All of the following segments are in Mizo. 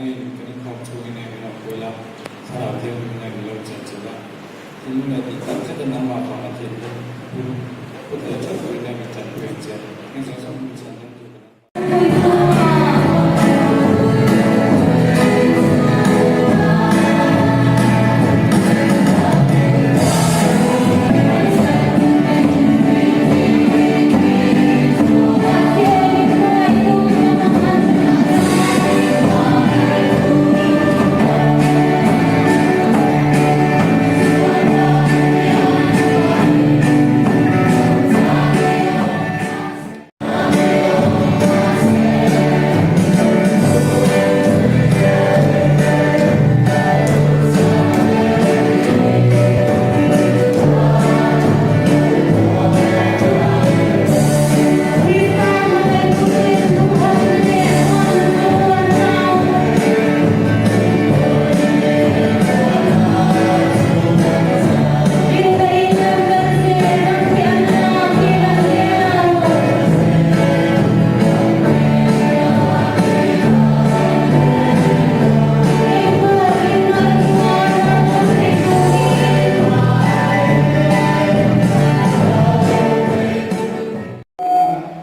Nangin kan inkhawm chhungin eng min awmpui la, Thlarau Thianghlim nen min lo chenchilh a. Thinlung leh tih tak zeta nangmah vanga thinlung pu pu thei theuh turin eng min tanpui ang che. Heng zawng zawng min chhan dam tu kan awm.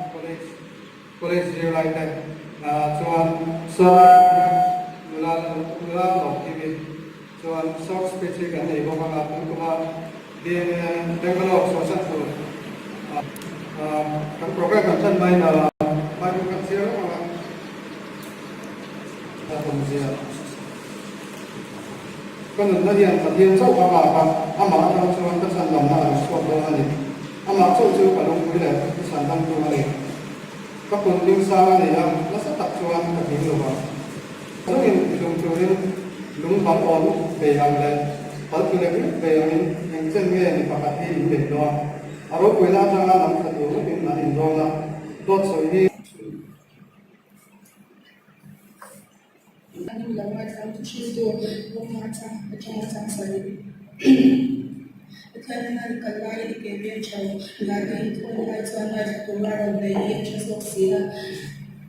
College College zirlai te chuan Sir nula nula lawm him in chuan short speech hi kan nei bawk anga tun kuma Bangalore chhuahsan tur kan program kan tan mai na Bible kan chhiar reng anga a awmzia ka nunna hian Pathian chauh a nghak a, amah atang chuan ka chhandamna a rawn chhuak dawn a ni. Amah chauh chu ka lungpui leh ka chhandamtu a ni. Ka kut ding sang a nei a, nasa tak chuan ka hlim lo vang. Chungin tlum turin lung bang awm bei ang leh pal tlu lek lek bei angin eng chen nge mi pakhat hi in beih dawn? A ropuina atanga lam thla tur ngawtin an indawn a, dawt sawi hi. A hnu lam atang thu hriltu Rawma atang atanga chang sawi Pathian hman kal laiin i ke vel tho dan a inthawn lai chuan ngaithla tur a rawn nei hi a tha zawk si a.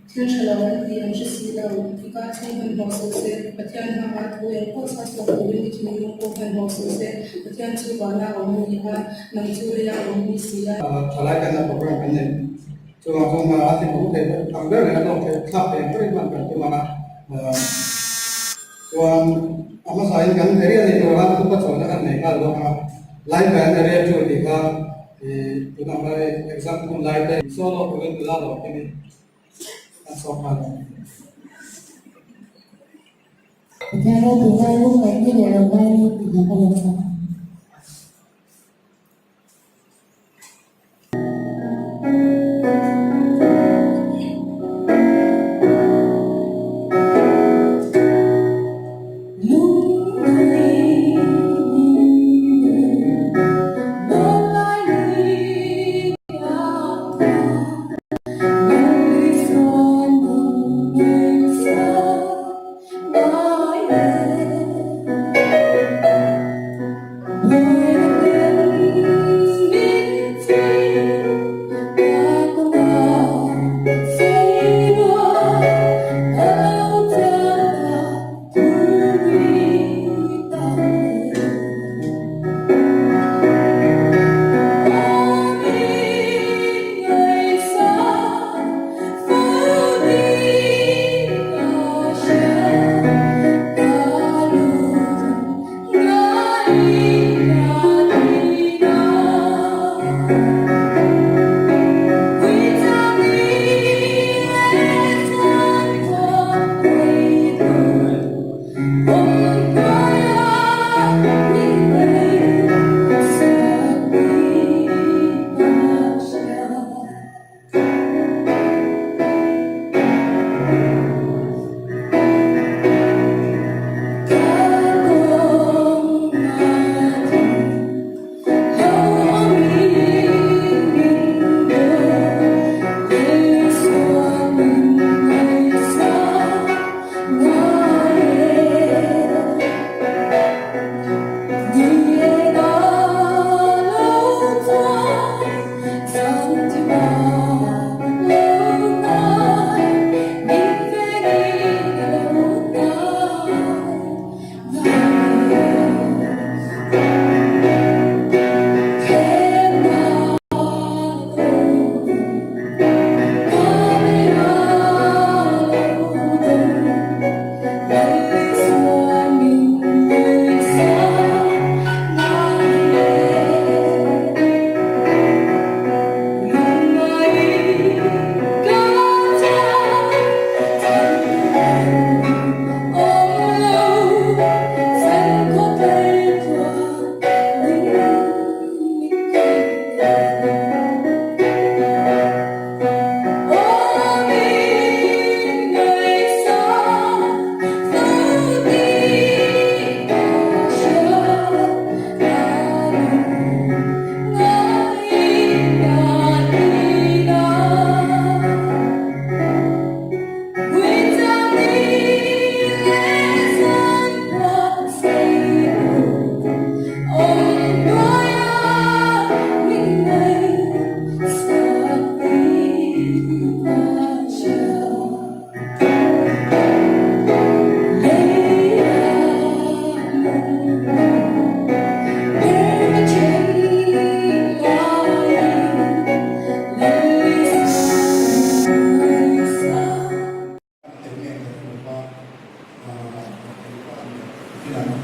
Thil tha lo an tih an hre si lo. I ka chhung hmanhmawh suh se, Pathian hmanga thu eng pawh chhuah chhuak turin i thinlung pawh hmanhmawh suh se. Pathian chu vana awm a ni a, nang chu leia awm ni si a. Thalai kan la program kan nei. Chuvang chuan a thinlung thei ang ber leh a hlawk thei thlak thei ang berin hman kan tum ang a. Chuan a hmasain kan area nei tur anga thupa chawlhna kan nei nghal bawk ang a. Line ban area chu tih kha ih tunah khan exam hun lai te solo turin nula lo himin an sawm nghal a ni. Pathian ropui lai lungngaihna leh lo lai ni tih hna ka lo chhang.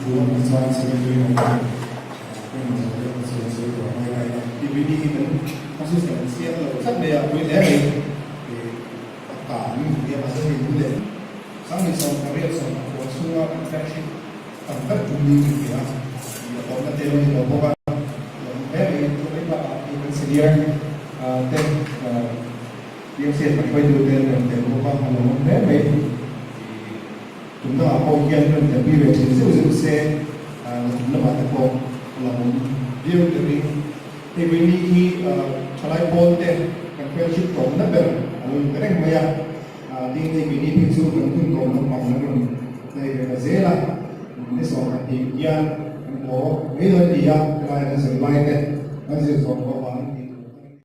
Chu a nih chuan secretary ho hian pawimawh zawk deuh te chu an sawi tur a ngai lai a. DVD hi kan assistant an siam lo tlat mai a, pui hle mai. Pakka an nia mahse hei bul leh 18 19 chhunga kan fellowship tam ber tum niin ka hria a, a tawpna te lo ni lo bawk a, lo awm hle mai. Chu mai bakah hei kan senior te PMC ah kan hruaitu te an rawn tel bawk a, a lo awm hle mai. Tum dangah pawh hian rawn tel pui ve thin zeuh zeuh se, tum lamah te pawh a la awm viau deuhin. Hei Winnie hi thalai pawl te kan fellowship tawpna ber a lo in reng mai a, tin hei Winnie phei chu kan hun tawp lampang an rawn hnai ve ta zel a, ni 12 hian kan haw mai dawn a ni a, helai an zir lai te an zir zawh tawh avangin tih tur a ni.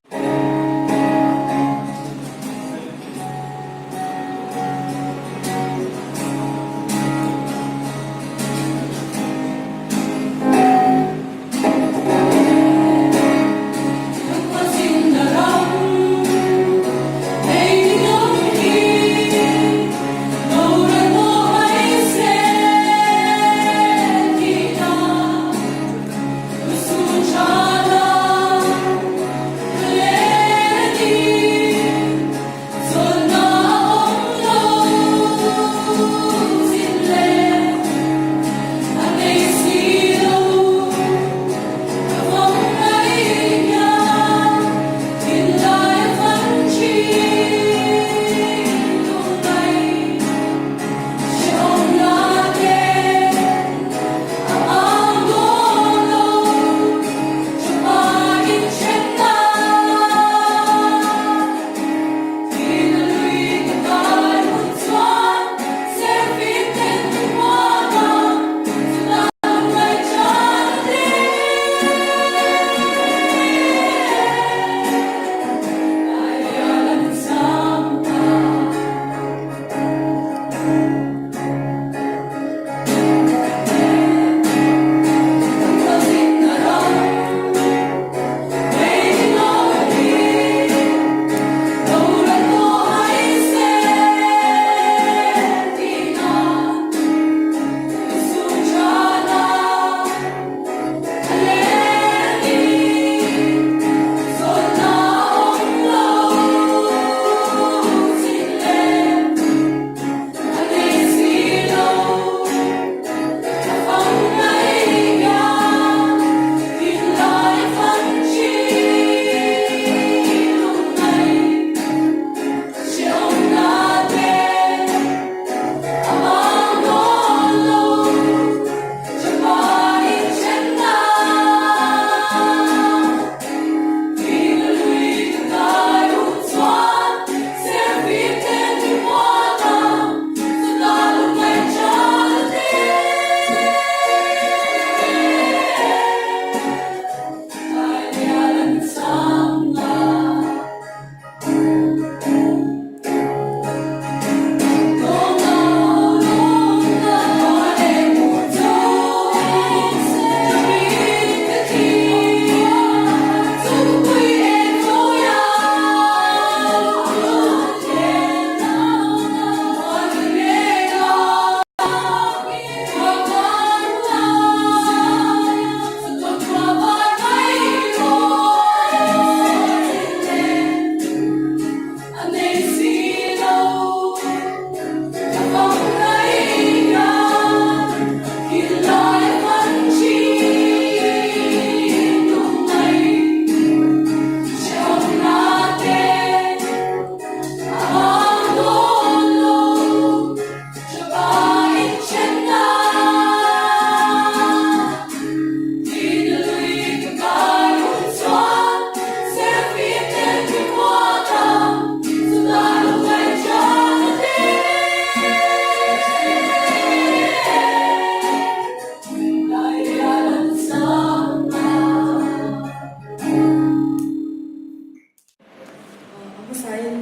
A hmasain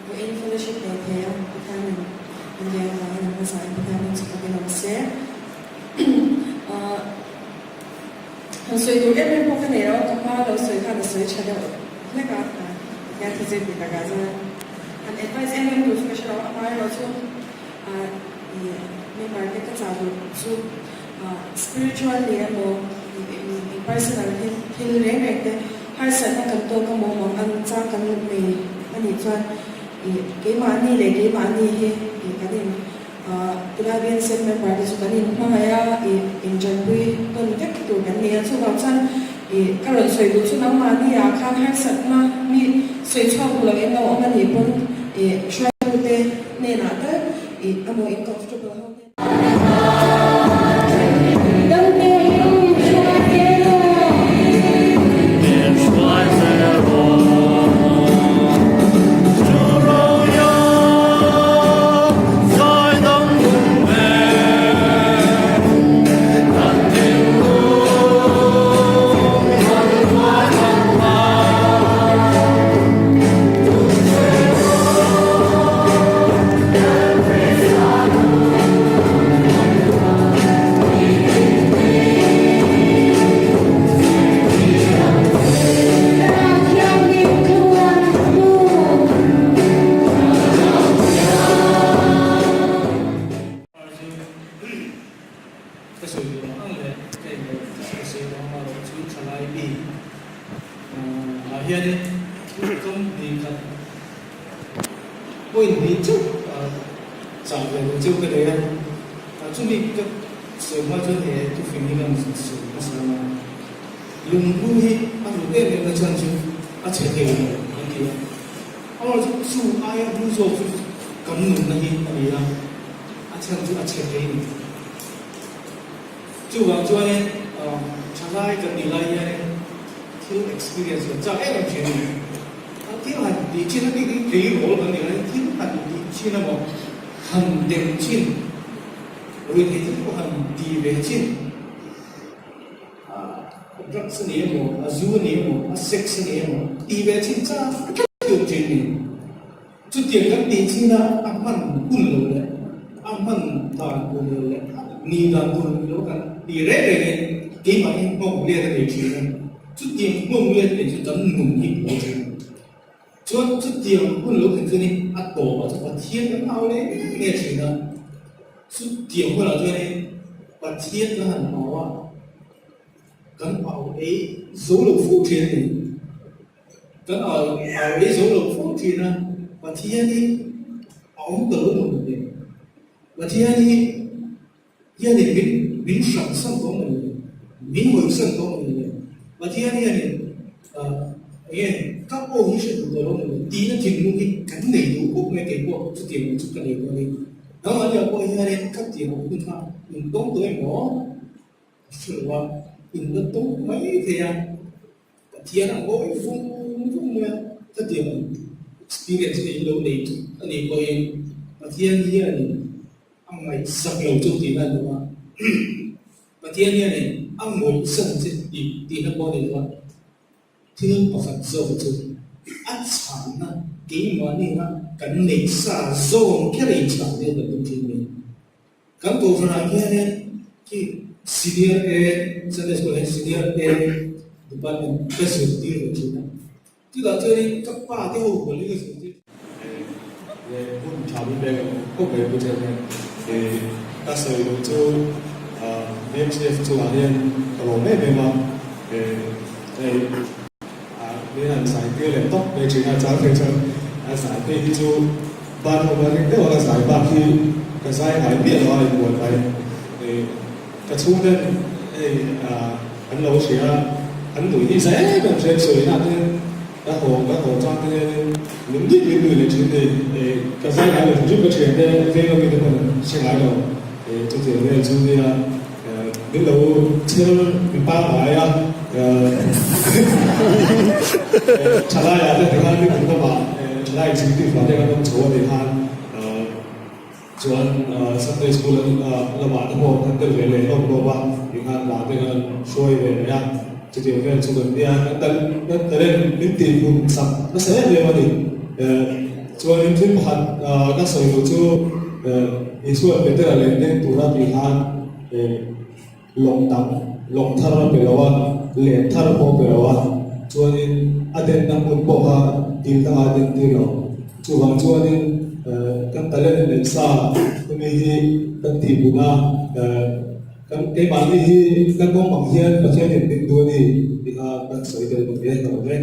vawiin fellowship nei thei a, Pathianin min leh avangin a hmasain Pathianin chu fakin awm se. Han sawi tur em em pawh ka nei lo, ka hma lo sawi khan a sawi tha deuh hlek a, Pathian thu zir tih takah chuan han advice em em tur chu ka hre lo, amaherawhchu ih. member te ka chah duh chu spiritually emaw personal thil reng reng te harsatna kan tawk emaw mang ang chang kan nei a nih chuan ih keimahni leh keimahni hi ih kan in Tunlai BNCF member te chu kan in hmangaih a ih intanpui tawn vek tur kan nei a chuvang chuan ih ka rawn sawi duh chu nangmahni ah khan harsatna mi sawi chhuak duh lo in lo awm a nih pawn ih hruaitute hnenah tal ih emaw in comfortable ho hnenah Ka sawi duh ang ang leh ka inlo ka sawi duh ang erawh chu thalai mi ah hianin company khat point hnih chauh chah ve duh chauh ka nei a, chumi ka sawi hma chuan he thufing hi kan sawi hmasa ang a, lungphu hi a hlut em em na chhan chu a chhe thei lo an ti a, amaherawhchu chu aia hlu zawk chu kan nunna hi a ni a, a chhan chu a chhe thei a ni. Chuvang chuanin thalai kan nih lai hianin thil experience kan chak em em thin a ni. A thil han tih chin a bik in tleirawl kan nih laiin thil han tih chin emaw han dem chin, ruihtheih thil pawh han ti ve chin, a drugs a ni emaw, a zu a ni emaw, a sex a ni emaw ti ve chin chak tlat tur thin a ni. Chutiang kan tih chin a, a hman hun lo leh a hman dan tur lo leh a ni dan tur ni lo kan ti reng rengin keimahni nghawng let a nei thin a. Chutiang nghawng let nei chu kan nun hi a thin. Chuan chutiang hun lo thlen chuanin a tawpah chuan Pathian kan hau leh ngei ngei thin a. Chutiang hunah chuanin Pathian kan han hau a, kan hau ei zo lo fo thin a ni. Kan au au ei zo lo fo thin a, Pathian hi a awm ta lo maw ni? Pathian hi hianin min min hransan tawh maw ni? Min hawisan tawh maw ni? Pathian hianin ah enge ka aw hi hre duh tawh lo maw ni? Tihna thinlung hi kan nei duh khawp mai keipawh chutiang ang chu ka nei tawh a ni. Nangmahni ah pawh hianin ka tiang ang hun kha in tawng tawh emaw? A hre lo a, in la tawng mai thei a. Pathian a ngawi vung vung mai a, khatiang experience hi in lo nei tut a nih pawhin Pathian hianin a ngaihsak lo chu tihna a ni lo a, Pathian hianin a ngawihsan che tih tihna pawh a ni lo a, thil pakhat zawk chu a chhanna keimahni a kan neih sa zawng kher in chhan vel kan tum thin a ni. Kan kohhranah hianin khi Senior A, Sunday School ah hian Senior A Department ka zirtir ve thin a. Chutah chuanin ka pa te ho hual hi ka zirtir thin. Leh hun tha min pek ang khawp mai Pu Chairman. Ka sawi duh chu BMCF chungah hian ka lawm em em a, hei min han zai tir leh tawp mai thin a, chang thei chuan a zai phei hi chu Ban awm a ring deuh a, ka zai bak hi ka zai ngai miah lo a inbual mai. Ka chhungten hei an lo hria a, an nui hi zai em em hriat sawi na te ka haw ka haw chang te hianin min nuih min nuih leh thin ni. Ka zai ngai lo hrim hrim ka thian te veng ami te pawn an hre ngai lo. Chutiang vel chu nia min lo chher mi pangngai a, thalaiah te tikhan min hmu lamah thalai executive ah te kan awm chho a nih khan chuan Sunday school lamah te pawh kan tel ve leh hlawm hlawm a, tikhan mah te kan hruai ve leh a, chutiang vel chu kan nia kan talent min tihhmun sak nasa em em a ni. Chuanin thil pakhat ka sawi duh chu Isua Petera leh deng tura tih khan lawng dang, lawng thar a pe lo a, len thar pawh a pe lo a, chuanin a denna hmun pawh kha dil dangah a den tir lo. Chuvang chuanin. Kan talent neih sa hemi hi kan tihpun a, kan keimahni hi kan awm ang hian Pathian in min duh a ni tih kha kan sawi tel bawk e ka lawm e.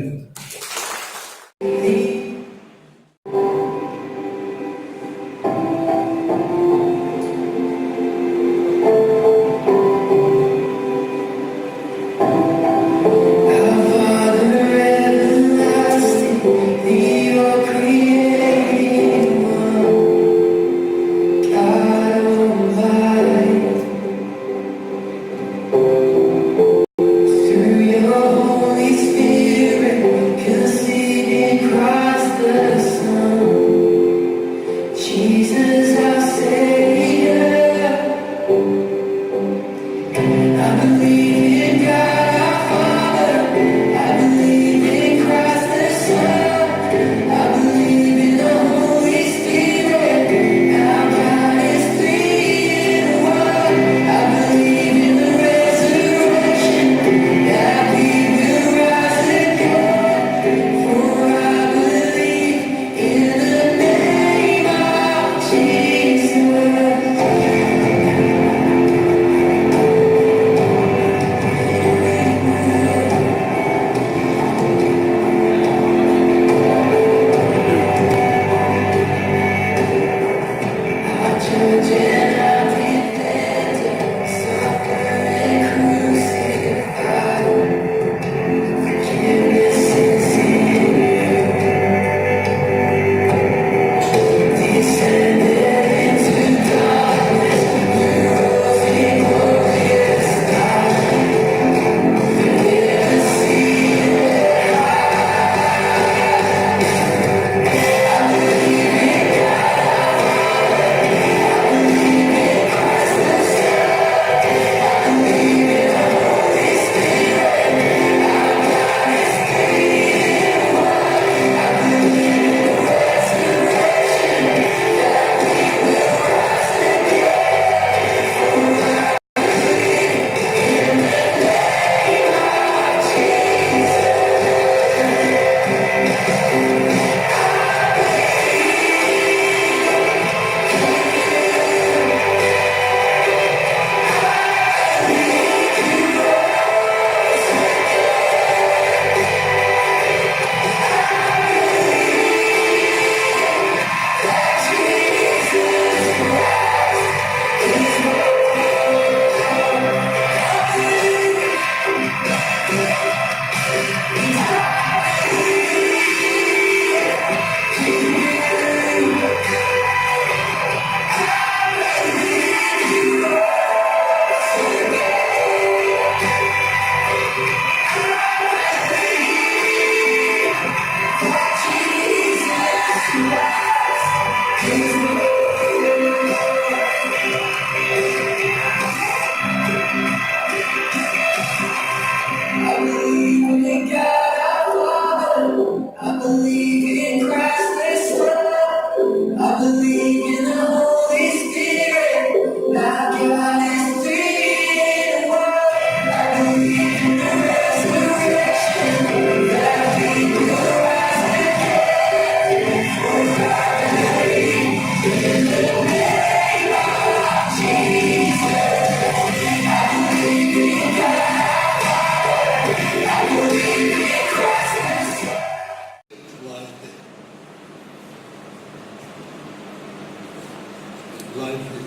Life hi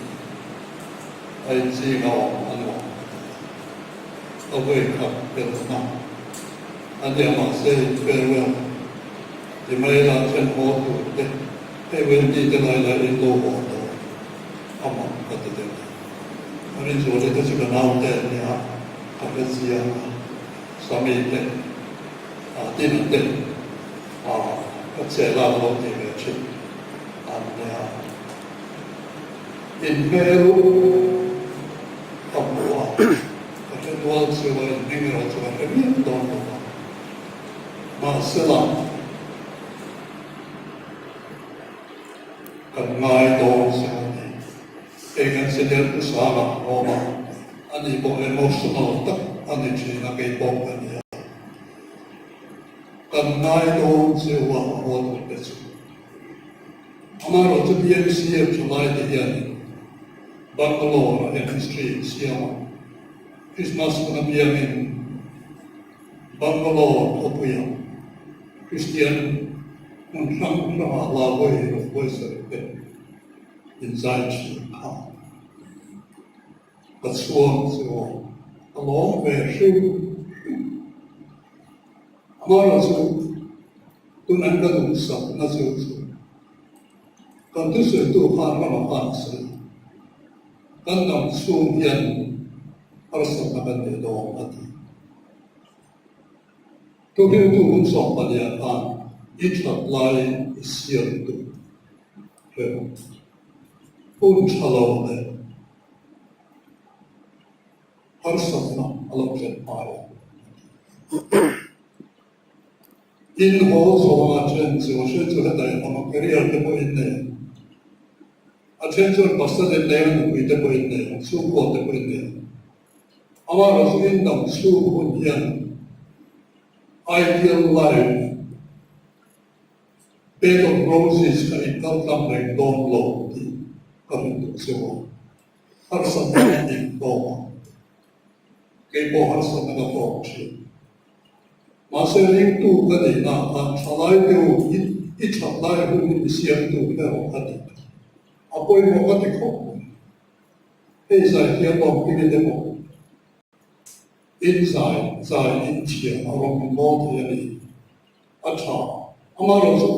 a inzing a awm a nuam ka ti a, a wake up belhna a nia mahse in farewell ti mai la then haw tur te hei Wendy te lai lai in lo haw tawh a mak ka ti deuh a, a rinzuali te chu ka nau te an nia ka hre chiang a, Sami te ah Tina te ah ka che lak lo ti ve thin an nia. In hmel ka hmu a, ka hre nual chu a in hming erawh chu ka hre miah dawn lo va. Mahsela, kan ngai dawn che a ni. Hei kan senior pu Sanga awm a, ani pawh emotional tak a ni thin a, kei pawh ka ni a. Kan ngai dawn cheu a, haw tur te chu. Amaherawhchu BMCF thalaite hianin Bangalore-ah hian history an siam a, Christmas hun apiangin Bangalore khawpuiah Kristian hmun hrang hrangah hla vawi rawh vawi sarih te inzai thin kha ka chhuang chu a lawm ve hrim hrim. Amaherawhchu tun an ka duhsakna chu chu kan thusawitu khan ramah khan a sawi a, kan dam chhung hian harsatna kan nei dawn a ti. Thuhriltu hun sawmpahniah khan i that lai i siam duh reng hun tha lo leh harsatna a lo thlen hmai a ti. In haw zawnga then chu a hriat chu heta in awm a, career te pawh in nei ang. A then chuan pasal in nei ang, nupui te pawh in nei ang, chhungkua te pawh in nei ang. Amaherawhchu in dam chhung hun hian ideal life, bed of roses kha in kal tlang reng dawn lo tih ka hmu duh cheu a. Harsatna in intawk a, keipawh harsatna ka tawk thin. Mahse ringtu ka nihna khan thalai deuh i that lai hun hi mi siamtu erawh ka ni. A pawimawh ka ti khawp mai. Hei zai thiam awm hi ni te pawh in zai zai in thiam a rawn maw thei a ni. A tha. Amaherawhchu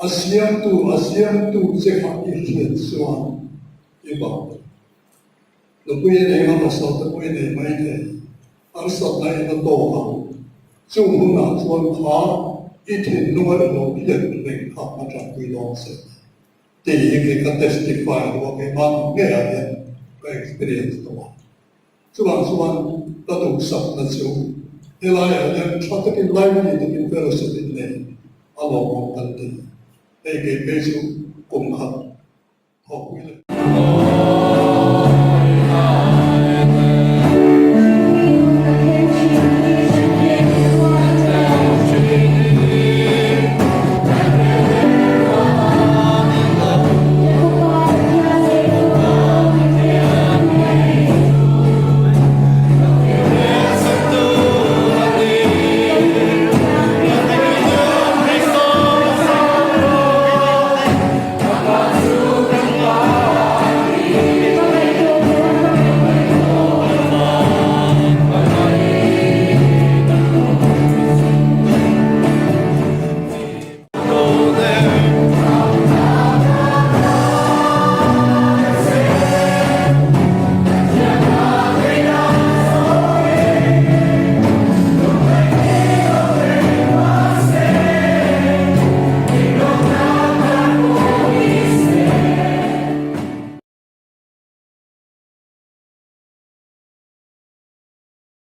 a siamtu a siamtu che kha i hriat chuan i bak. Nupui a nei a, pasal te pawh i nei mai thei. Harsatna in a tawk ang. Chung hunah chuan kha i thinlung a i lo hriat reng kha a tanpui dawn che. Tih hi kei ka testify lo a, keimah ngeiah hian ka experience tawh a. Chuvang chuan ka duhsakna chu helaiah hian tha takin lively takin fellowship in nei a lawmawm kan ti. Hei kei phei chu kum khat.